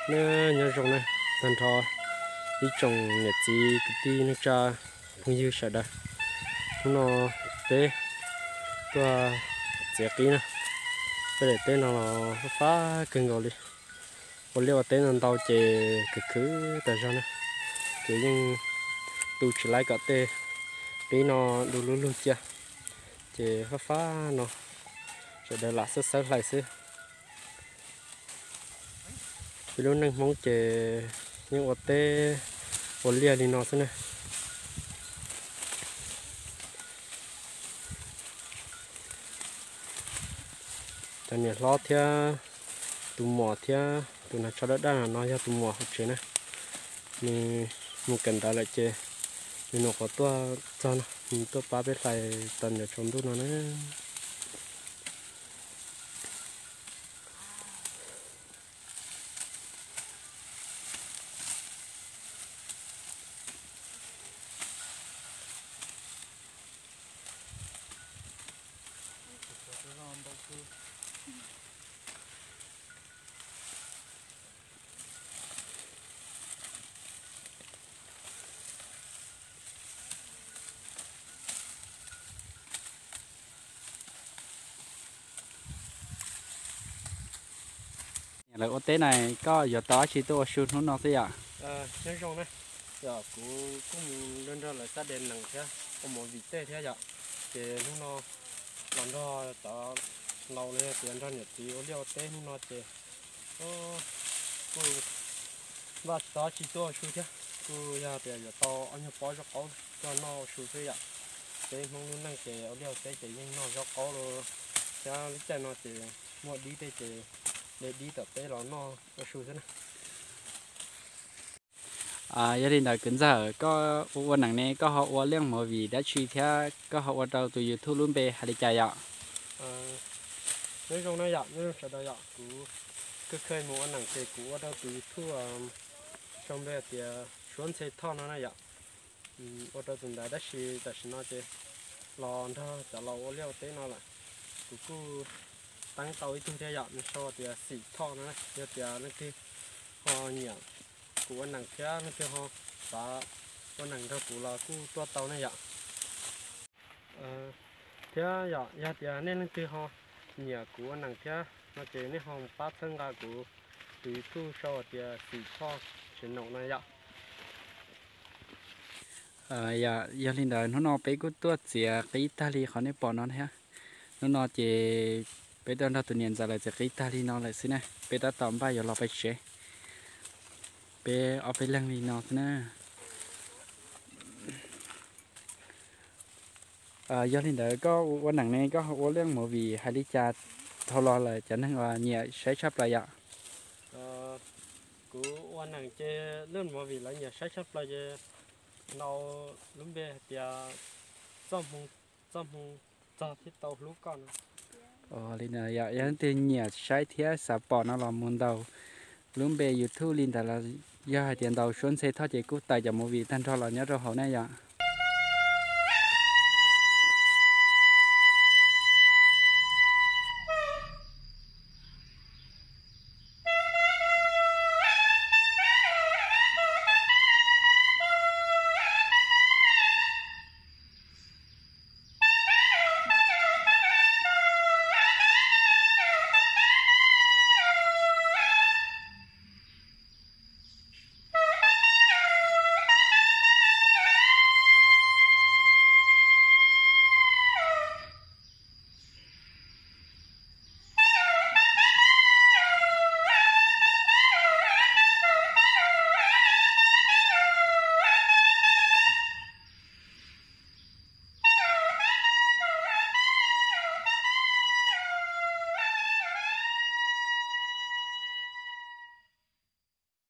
Nyob zoo na, tag nrho ib tsoom niam txiv kwv tij neej tsa phooj ywg sawv daws, hnub no peb tuaj txiav qib na, peb daim teb no los fab fab kawg nkaus li. Ua liaj ua teb no ntau ces khwv khwv tas zog na, ces yeej tu tsis laib kom tej qib no du lub lug cia, ces fab fab no sawv daws lam xawb xawb hlais xwb. Peb lub neej Hmoob ces yeej ua teb ua liaj li no xwb na. Cov niam hlob thiab tus muam thiab tus nag tsho daj daj no yog tus muam hauv tsev na. Nws mus kawm ntawv lawm ces nws nyuam qhuav tuaj txog no, nws tuaj pab peb hlais tau ntawm tsaus ntuj no na. Lawv ua teb na, koj yuav tau dab tsi tuaj ua su hnub no xwb yom? Nyob zoo na, yog kuv kuj mus nrog nrog lawv xab de nees thiab ua movie tej thiab yom, ces hnub no los nrog cov laus los yog tias nrog niam txiv ua liaj ua teb hnub no ces kuj npaj tsis tau dab tsi tuaj ua su thiab, kuj yog tias yuav tau ob nyuag pob zaub qaub tuaj noj ua su xwb yom. Peb Hmoob lub neej ces ua liaj ua teb ces yeej noj zaub qaub los, thiab lub caij no ces muaj dib tej ces de dib tom teb los noj ua su xwb na. Yog li ntawd kwv ntxawm, koj ua ua nees ne koj ho ua liaj movie dab tsi thiab koj ho ua rau tus YouTube lub npe hais li cas yom? Nyob zoo na yom, nyob zoo sawv daws yom, kuv kawg kawg mus ua nees ces kuv ua rau tus YouTube sau npe hais tias Suab Ntxhe Thoj no na yom. Ua rau tus ntawd tab sis tam sim no ces los nrog cov laus ua liaj ua teb no lawm. Kuv kuj teeb tau ib tug thiab yom, nws sau tias Xim Thoj no na, yog tias leej twg ho nyiam kuv ua nees thiab leej twg ho xav ua nees nrog kuv los kuj tuaj tau ne yom. Thiab yog tias nej leej twg ho nyiam kuv ua nees thiab no ces nej ho pab txhawb nqa kuv tus YouTube sau tias Xim Thoj Channel no yom. Yog li ntawd hnub no peb kuj tuaj txiav qib tag li qhov nej pom no thiab. Hnub no ces peb tuaj nrog tus niam ntxawm lawv txiav qib tag li no lawm xwb na, peb tab tom npaj yuav los pem tsev, peb ob peb leeg li no xwb na. Yog li ntawd koj ua nees ne koj ua liaj movie hais li cas dhau los lawm cov neeg uas nyiam saib tshaj plaws yom? Kuv ua nees ces liaj movie lawv nyiam saib tshaj plaws ces nau lub npe hais tias Txoj Hmoo Txog Thiab Tau Hlub Koj no. Li ntawd yog leej twg nyiam saib thiab xav pom no los mus ntaus lub npe YouTube li ntawd los yog hais tias ntaus Suab Ntxhe Thoj ces kuj tawm cov movie tag nrho los nyob rau hauv na yom.